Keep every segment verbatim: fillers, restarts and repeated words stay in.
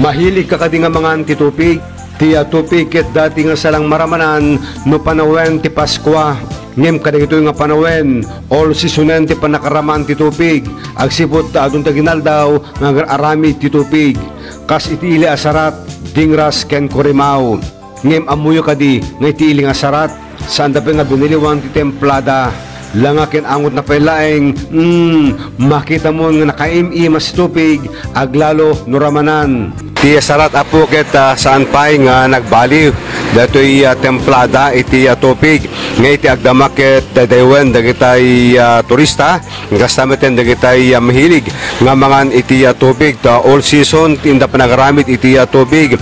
Mahiligka kadi nga mangan ti tupig? Ti, ah, tupig ket dati nga salang maramanan no panawen ti Paskua. Ngem kadagitoy nga panawen, all seasonen ti pannakaraman ti tupig, agsipud ta adun ti aginaldaw nga agar-aramid ti tupig. Kas iti ili a sarat, dingras ken kurimaw. Ngem ammoyo kadi nga iti ili nga sarat, saanda pay nga binaliwan ti templada. Langa ken angotna pay laeng, mm, makitamon nga nakaim-imas ti tupig, aglalo no ramanan. Ti sarat, Apo, ket, ah, saan pay nga nagbaliw datoy, ah, templada iti, ah, tupig nga iti agdama ket daydaywen dagitay, ah, turista. Kasta met ken dagitay, ah, mahilig nga mangan iti, ah, tupig. Ta all season ti inda panagaramid iti, ah, tupig.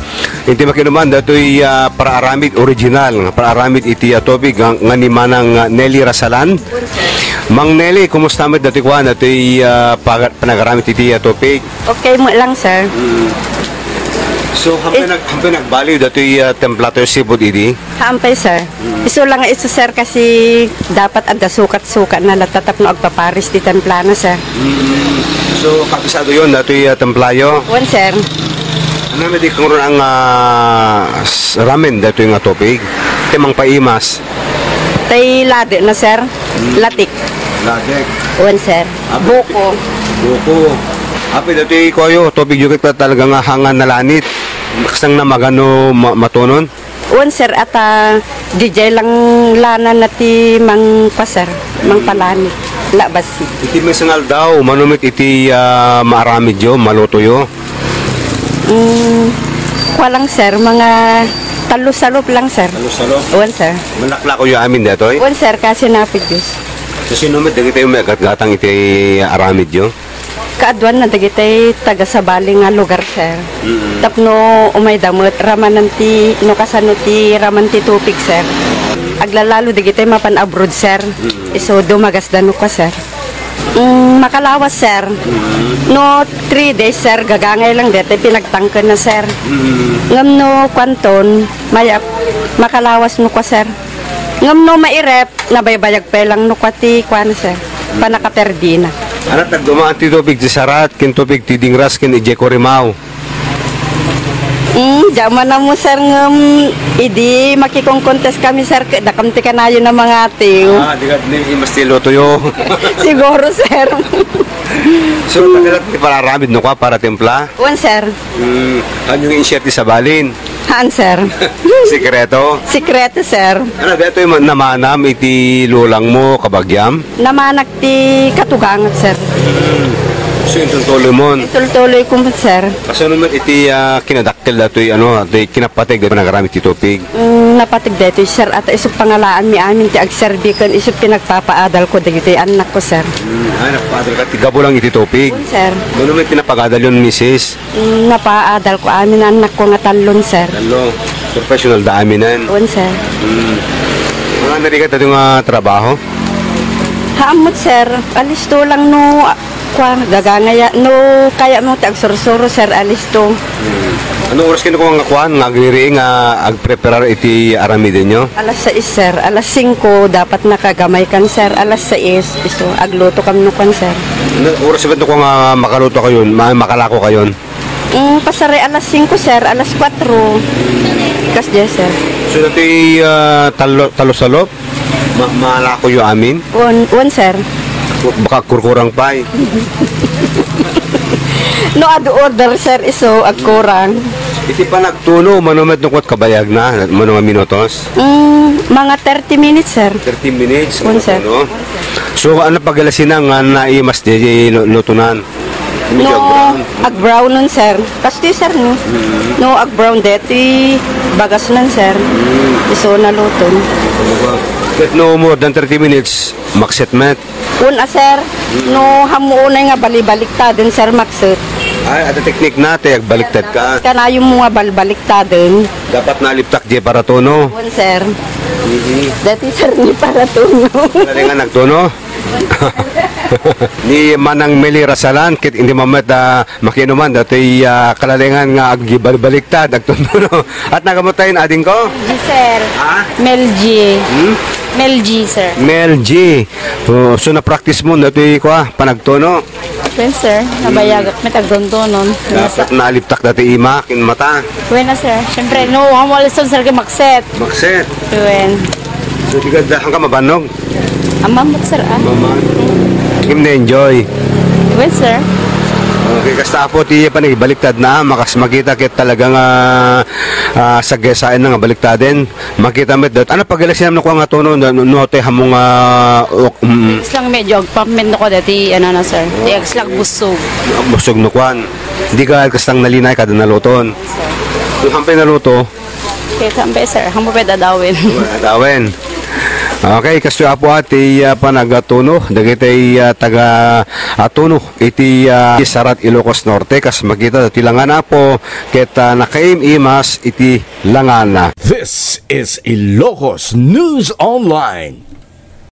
Iti makinuman datoy, ah, paraaramid original, nga paraaramid iti, ah, tupig nga, nga ni Manang, ah, Nelly Rasalan. Mang Nelly, kumusta met datoy kuan, datoy, ah, paga-, panagaramid iti, ah, tupig? Okay met lang, sir. Mm. So, hampay Eh. nag-, hampay nagbaliw datoy, ah, templada toy seafood idi? Hampay, sir. Mm. Isu lang, isu, sir, kasi dapat adda sukat-sukatna latta tapno agpapares ti templana, sir. Mm. So, kabisado yon, datoy, ah, templayo? Wen, sir. Ano met di kangrunan nga, ah, s-, ramen datoy nga tupig? Ti mangpaimas? Tay ladekna, sir. Mm. Latik. Ladek. Wen, sir. Apo, Buko. Buko. Apo, datoy kuayo, tupigyo ket talaga nga hangan nalanit. Kasang na magano ma-, matunon? Wen, sir, ata dijay lang lananna ti mangkua, sir, mangpalanit. Labas. Iti maysa nga aldaw, mano met iti, ah, maaramidyo, malutoyo? Mm, kua lang, sir, mga tallo salop lang, sir. Tallo salop? Wen, sir. Malaklakoyo amin datoy? Wen, sir, kasi napigis. So, sino met dagitoy maigatgatang iti aramidyo? Kaaduanna dagitay taga-sabali nga lugar, sir. Mm. Tapno umayda met, ramanan ti, no kasano ti raman ti tupig, sir. Aglalalo dagitay mapan abroad, sir. Mm. Isu dumagasda no kua, sir. Mm, makalawas, sir. Mm. No three days, sir, gagangay lang deti pinagtangken na, sir. Mm. Ngem no kuanton, mayap, makalawas no kua, sir. Ngem no mairep, nabaybayag pay lang no kua ti kuana, sir. Panakaperdina. Anat nagdumaan ti tupig ti sarat, ken tupig ti dingras, ken idiay kurimaw? Mm, diak man ammo, sir, ngem idi makikongkontes kami, sir, ket dakam ti kanayon a mangatiw. Ah, di ka, di, mas ti lutoyo. Siguro, sir. So, talaga ti pararamid no kua para timpla? Wen, sir. Mm, haan nga inshare ti sabalin? Haan, sir. Sikreto? Sikreto, sir. Ano, detoy ma-, namanam iti lolangmo, kabagiam? Namanak ti katuganget, sir. Mm. So, intultuloymon? Intultuloyko met, sir. Kasano met iti, ah, kinadakkel datoy, ano, ti kinapateg datoy panagaramid ti tupig? Mm, napateg daytoy, sir, at isu pangalaanmi amin ti agserbi ken isu pinagpapaadalko dagiti annakko, sir. Mm, ay, napaadal ka ti gabu lang iti tupig? Wen, sir. Mano met ti napagadalyon, misis? Mm, napaadalko amin annakko nga tallon, sir. Tallo. Professional da aminen? Wen, sir. Mm. Mga narigat ito nga trabaho? Haan met, sir. Alisto lang no, ah, Kua, gagangaya. No, kayatmo ti agsursuro, sir, alisto. Hmm. Ano oras kayo nga kuan, nga agriri, nga agpreparar iti aramidenyo? Alas sais, sir. Alas singko, dapat nakagamaykan, sir. Alas sais, isu, agluto kam no kuan, sir. Ano oras ba no kuan nga makaluto kayo, ma-, makalako kayo? Mm, pasare alas singko, sir. Alas kuatro. Kas diay, sir. So, dati, ah, talo, talo salop? Ma-, malakoyo amin? Wen, wen, sir. Baka kurkurang pay. No, adu order, sir, isu, agkurang. Iti panagtuno, mano met no kuat kabayag na, mano nga minutos? Mm, mga thirty minutes, sir. Thirty minutes, Wen, sir. Ano? So, ano pagalasin nga naimas di, di lu-, lutunan? No, ag-brown nun, sir. Kastoy, sir, no? Mm. No, ag-brown deti bagas nun, sir. Mm. Isu naluton. Ano ba? Ket no more than thirty minutes, makset met. Wen a, sir. Mm. No, hamu unay nga balibaliktaden, sir, makset. Ay, ada teknik na, te, agbaliktad ka. Kanayon mo nga balbaliktaden. Dapat naliptak di para tono. Wen, sir. Mm-hmm. Dati, sir, ni para tono. Ano nga nagtono? Ni Manang Meli Rasalan, ket indi mamet, ah, makinuman, datoy, ah, kalalengan nga agbalbaliktad, agtuntuno. At nagamot tayo, ading ko? G, sir. Ha? Mel G. Hmm? Mel G, sir. Mel G. Oh, so, na-practice mo, datoy, kwa, panagtono? Wen, sir, nabayagak met agdundunon. Dapat naaliptak dati ima ken mata. Wen na, sir. Siyempre, no, ang wala, sir, kay makset. Makset. Wen. So, di ka dahan ka mabannog? Amam, sir, ah. Mama. Kim na enjoy. Wen, sir. Okay, kasta po ti panagibaliktad na, makas makita ket talaga nga ah, saggesaen na nga baliktaden. Makita met dat. Ano pag-ilasin no kung nga tono no, no te hamo nga ok, mm. Ex lang medyo agpammen ko dati, ano na, sir. Ti ex lang busog. Busog no kwan. Di ka kastang nalinay kada naluton. Yung hampay naluto. Kaya hampay, sir. Hampay dadawen. Dadawen. Okay, kastoy apo ati ah, panagatuno dagiti ah, taga atuno iti ah, Sarat Ilocos Norte kas makita ti langan apo ket ah, nakaim-imas iti langana. This is Ilocos News Online.